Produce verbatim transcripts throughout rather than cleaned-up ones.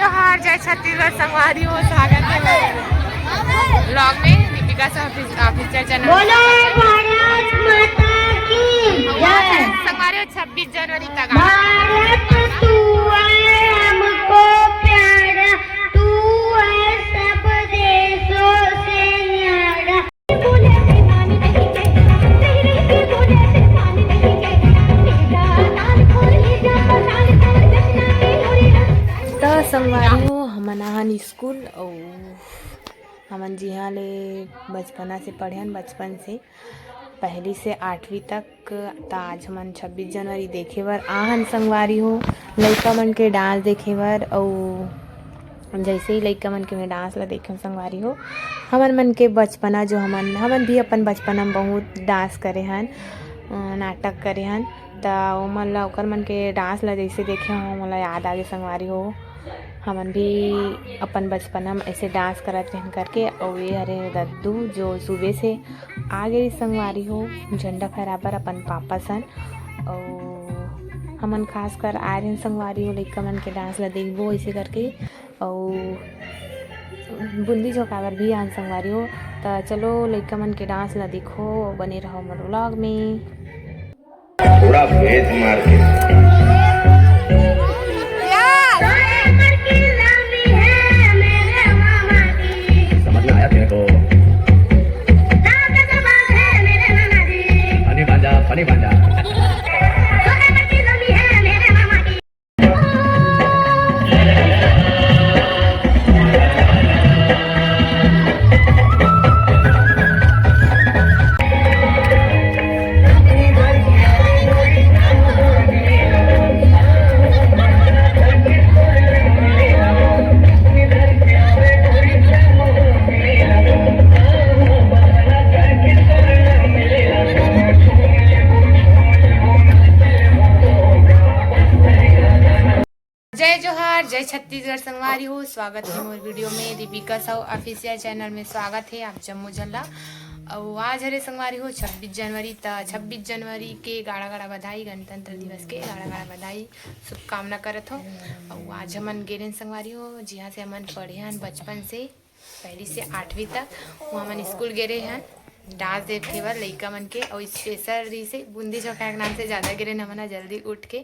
जोहार, जय छत्तीसगढ़ संगवारी हो, स्वागत है मेरे vlog में। Deepika Sahu office, official channel में बोलो स्वागत है। भारत माता की जय। संगवारी हो, छब्बीस जनवरी तक भारत तू है हमको प्यारा, तू है सब देशों से न्यारा। त संगवारी हो, हमन आहन स्कूल अउ हमन जिहाँ ले बचपना से पढ़े हन, बचपन से पहली से आठवीं तक। त आज हमन छब्बीस जनवरी देखे बर आहन संगवारी हो, लइका मन के डांस देखे बर। अउ जैसे ही लइका मन के मैं डांस ला देखे संगवारी हो, हमन मन के बचपना जो हमन, हमन भी अपन बचपना में बहुत डांस करे हन, अ, नाटक करे हन। त ओमन ला, ओकर मन के डांस ला जैसे देखे हो, मोला याद आगे संगवारी हो, हमन भी अपन बचपना में ऐसे डांस करत रहन करके। अउ ये हरे दद्दू जो सुबह से आ गे संगवारी हो, झंडा फहरा बर अपन पापा सन। अउ हमन खासकर आए रहन संगवारी हो, लइका मन के डांस ला देखबो ऐसे करके। अउ बूंदी झोंकाए बर भी आन संगवारी हो। त चलो लइका मन के डांस ला देखो, बने रहो मोर vlog में। थोड़ा भेज मार के। समझ में आया तेरे को? फनी भांजा, फनी भांजा। जय जोहार, जय छत्तीसगढ़ संगवारी हो, स्वागत है मोर video में। दीपिका साहू official channel में स्वागत है आप जम्मो झन ला। अउ आज हरे संगवारी हो छब्बीस जनवरी, त छब्बीस जनवरी के गाड़ा गाड़ा बधाई, गणतंत्र दिवस के गाड़ा गाड़ा बधाई, शुभकामना करत हो। अउ आज हमन गे रहेन संगवारी हो, जिहाँ से हमन पढ़े हन बचपन से, पहली से आठवीं तक, वहाँ हमन स्कूल गे रहे हन डांस देखे बर लइका मन के, अउ special रहिसे बूंदी झोंकाए के नाम से ज्यादा गे रहेन हमन ह जल्दी उठ के।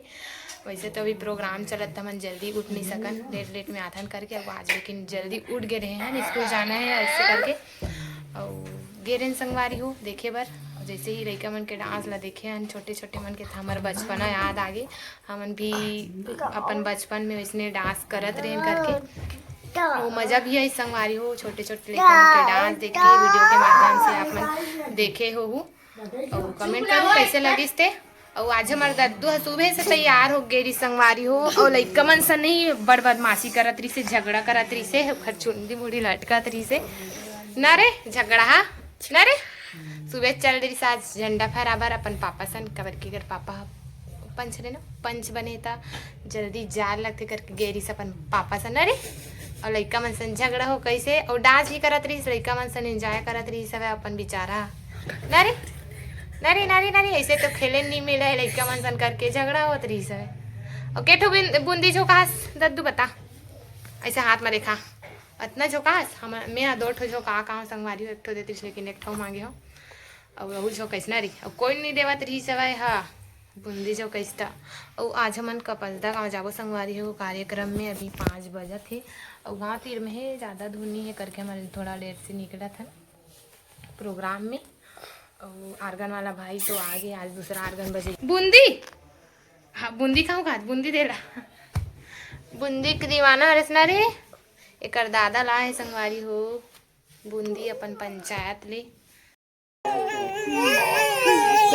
वैसे तो अभी program चलत, त हमन जल्दी उठ नहीं सकन, late late में आथन करके। अब आज लेकिन जल्दी उठ गे रहे हन, स्कूल जाना है ऐसे करके। अउ गे रहेन संगवारी हो देखे बर, जैसे ही लइका मन के डांस ला देखे हन, छोटे छोटे मन के, त हमर बचपना याद आगे। हमन भी अपन बचपन में वैसने डांस करत रहेन करके। वो मजा भी आई संगवारी हो, छोटे छोटे लइका मन के डांस देख के, video के माध्यम से आप मन देखे होहू। अउ comment करू कैसे लगिस ते। अउ आज हमर दद्दू ह सुबह से तैयार हो गे रहिस संगवारी हो, अउ लइका मन से नहीं बड़ बदमाशी करत रहिसे, झगड़ा करत रहिसे, ओकर चुंदी मुड़ी लटकत रहिसे ना रे, झगड़ा हा ना रे। सुबह चल रहिस आज झंडा फहरा बर अपन पापा सन, काबर के अगर पापा ह पंच रे ना, पंच बने त जल्दी जाए लगथे करके गे रहिस अपन पापा सन ना रे। अउ लइका मन सन झगड़ा हो कैसे, अउ डांस भी करत रहिस, लइका मन सन enjoy करत रहिस हवे अपन बिचारा ना रे, ना रे, ना रे, ना रे। ऐसे तो खेले नहीं मिले है लइका मन सन करके झगड़ा होत रहिस हवे। अउ के ठो बिन-, बूंदी झोंकास दद्दू बता, ऐसे हाथ में देखा, अतना झोंकास। हम, मैं हा दो ठो झोंका का संगवारी हो, एक ठो देतिस लेकिन एक ठो मांगे हो। अउ वहू झोंकइस ना रही, अउ कोई नहीं देवत रहिस हवय हा, बूंदी झोंकइस त। अउ आज हमन कपसदा गांव जाबो संगवारी हो कार्यक्रम में, अभी पाँच बजत हे। अउ गांव तीर में हे, ज्यादा दूर नहीं हे करके हमन थोड़ा late से निकलत हन program में। अउ organ वाला भाई तो आ गे, आज दूसरा organ बजे। बूंदी, हाँ बूंदी खाऊं खात, बूंदी दे ला। बूंदी के दीवाना हरस ना रे, एकर दादा ला हे संगवारी हो बूंदी अपन पंचायत ले।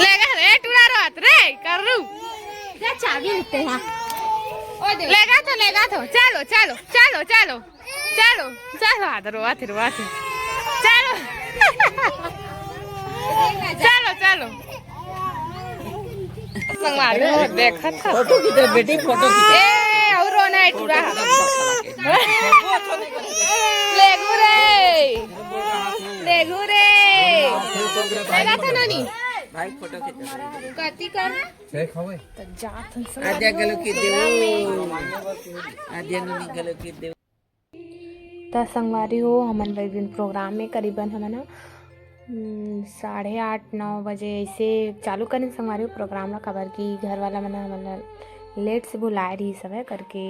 लेगा रे टुरा रहत रे करू। जा चाबी उत्ते हा। लेगा तो, लेगा तो। चलो, चलो, चलो, चलो। चलो, चलो, आदर रोवा थे, रोवा थे। चलो। चलो, चलो। संगवारी हो, देखत ह। फोटो खींचो बेटी, फोटो खींचो। ए, अउ रोना है टुरा। लेगू रे। लेगू रे। चला था नोनी। भाई फोटो खींचो। कति कर? त जात हन संगवारी हो। आद्या गलो की देवो। आद्या नोनी गलो की देवो। त संगवारी हो, हमन बइठ गेन प्रोग्राम में। करीबन हमन ह, हम्म, साढ़े आठ, नौ बजे ऐसे चालू करेन संगवारी हो प्रोग्राम ला, काबर कि घर वाला मन ह हमन ला लेट से बुलाए रहिस हवय करके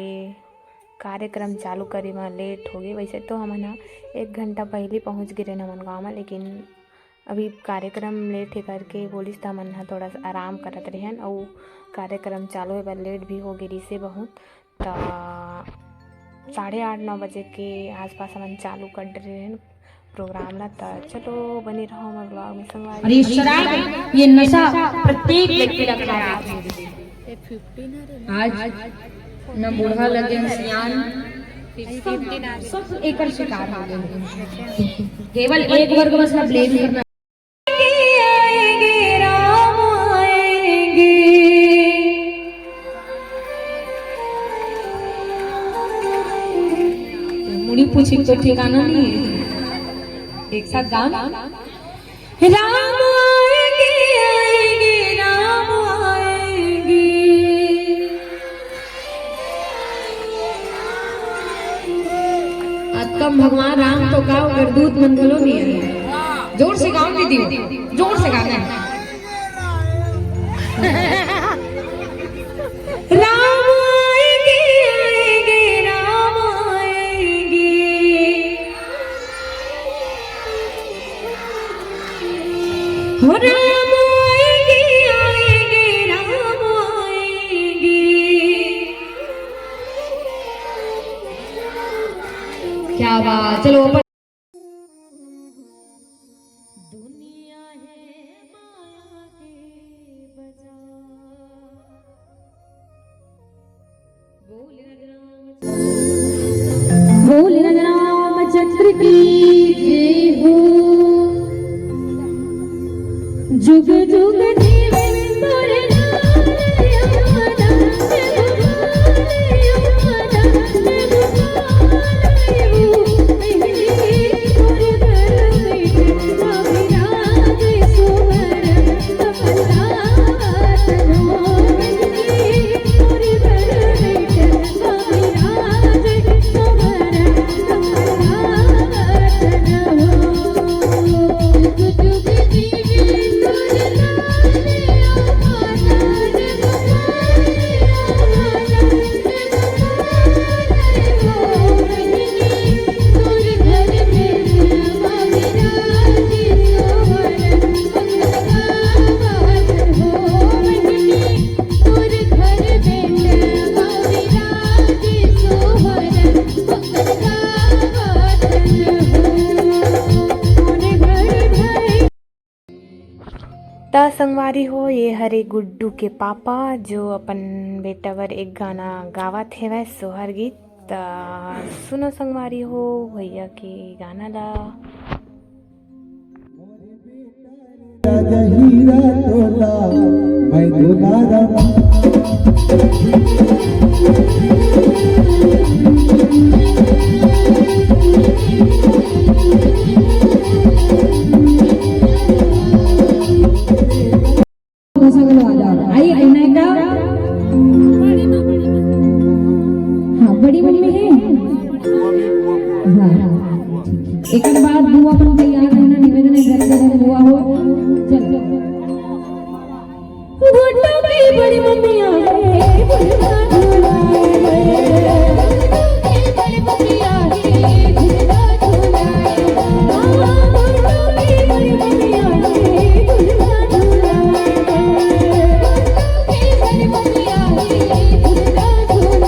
कार्यक्रम चालू करे म लेट हो गे। वैसे तो हमन ह एक घंटा पहिली पहुँच गे रहेन हमन गाँव म, लेकिन अभी कार्यक्रम लेट हे करके बोलिस, त हमन ह थोड़ा सा आराम करत रहेन, अउ कार्यक्रम चालू होए बर लेट भी हो गे रिहिसे बहुत। त साढ़े आठ, नौ बजे के आसपास हमन चालू कर डरे रहेन प्रोग्राम ला। त चलो, बने रहो हमर ब्लॉग में संगवारी। और ये शराब, ये नशा प्रत्येक व्यक्ति का खराब है। आज न बूढ़ा लगे, न सियान, सब, सब एकर शिकार हो गए। केवल एक वर्ग बस ला ब्लेम करना। मुड़ी पूछी तो ठिकाना नहीं है। एक साथ गाओ ना। राम आएंगे, आएंगे, राम आएंगे। अतकम भगवान राम तो का, ओकर दूत मन घलो नहीं आए। जोर से गाओ दीदी, जोर से गाना है। राम आएंगे, आएंगे, राम आएंगे। हो राम आएंगे, आएंगे, राम आएंगे। क्या बात। चलो, अपन दुनिया है माया के बाजार। बोल राम रामचंद्र की जय हो। जुग जुग जीवन तोरे लाल आनंद। त संगवारी हो, ये हरे गुड्डू के पापा, जो अपन बेटा बर एक गाना गावत हेवय, सोहर गीत। त सुनो संगवारी हो, भैया के गाना ला। राजा हीरा तोला, मैं दुलारा। घुसा गलो आधार। आई, आई नाही का? हाँ, बड़ी मम्मी है। हाँ, हाँ। एक बार बुआ अपन तैयार रहना, निवेदन है, घर से घर बुआ हो। चल। गुड्डू की बड़ी मम्मी आ गई, झूला झूला। गुड्डू की बड़ी मम्मी आ गई, झूला झूला।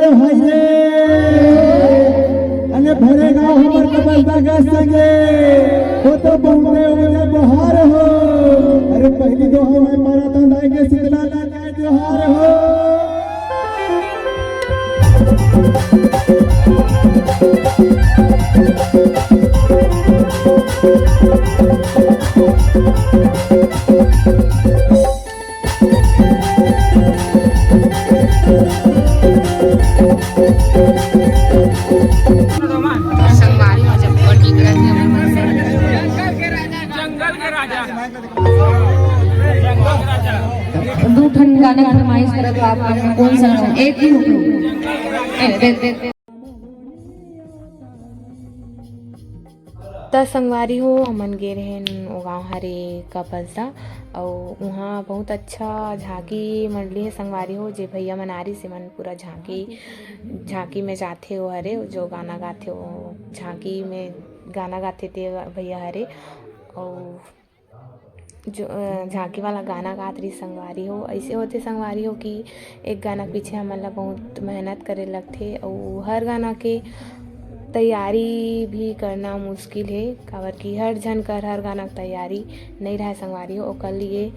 हाय रे, अने भरे गाँव हमर कपास बरगद संगे, वो तो बहुते हो गए बहार हो। अरे पहली तो हमें मारा तंदाई के शीतला ला के जोहार हो। दू ठन गाना फरमाइश करत हो आप मन, कौन सा? एक ही हुकुम। ए, दे, दे, दे। त संगवारी हो, हमन गे रहेन ओ गाँव हरे कपलसा, अउ उहाँ बहुत अच्छा झांकी मंडली हे संगवारी हो। जे भैया मन आ रिस, एमन पूरा झांकी, झांकी में जाथे ओ हरे, जो गाना गाथे ओ झांकी में गाना गाथे ते भैया हरे। अउ जो, अ, झांकी वाला गाना गात रही संगवारी हो। ऐसे होथे संगवारी हो कि एक गाना के पीछे हमन ला बहुत मेहनत करे लगथे, अउ हर गाना के तैयारी भी करना मुश्किल हे, काबर कि हर झन कर हर गाना के तैयारी नइ रहय संगवारी हो। ओकर लिए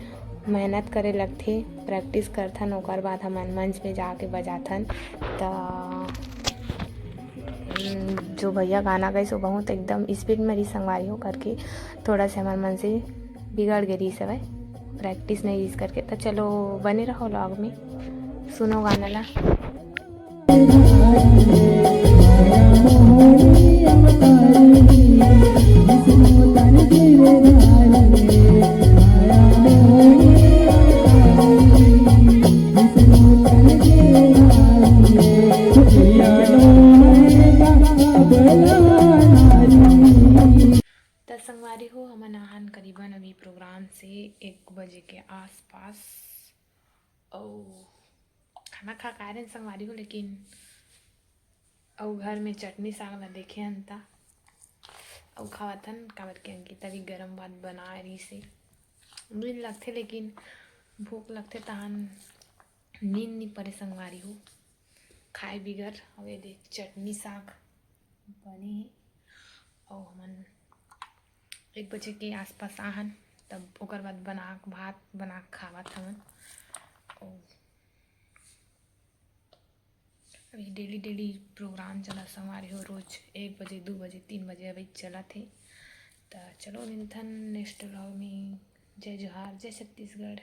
मेहनत करे लगथे, प्रैक्टिस करथन, ओकर बाद हमन मंच में जाके बजाथन। त, उम, जो भैया गाना गाइस, वो बहुत एकदम स्पीड में रही संगवारी हो करके थोड़ा से हमर मन से बिगड़ गे रहिस हवय, प्रैक्टिस नइ रहिस करके। त चलो बने रहो व्लॉग में, सुनो गाना ला। त संगवारी हो, हमन आहन करीबन अभी प्रोग्राम से एक बजे के आसपास, अउ खाना खा के आए रहेन संगवारी हो, लेकिन अउ घर में चटनी साग ला देखे हन त अउ खावत हन, काबर के अंकिता भी गरम भात बनाए रहिस हे। नींद लगथे, लेकिन भूख लगथे तहन नींद नी परे संगवारी हो। खाए बिगर अउ ये दे चटनी साग बने हे, अउ हमन एक बजे के आसपास आहन, तब ओकर बाद बना के, भात बना के खावत हमन। अउ अभी डेली डेली प्रोग्राम चला संगवारी हो, रोज एक बजे, दू बजे, तीन बजे अभी चलत हे। त चलो मिलथन नेक्स्ट व्लॉग में। जय जोहार, जय छत्तीसगढ़।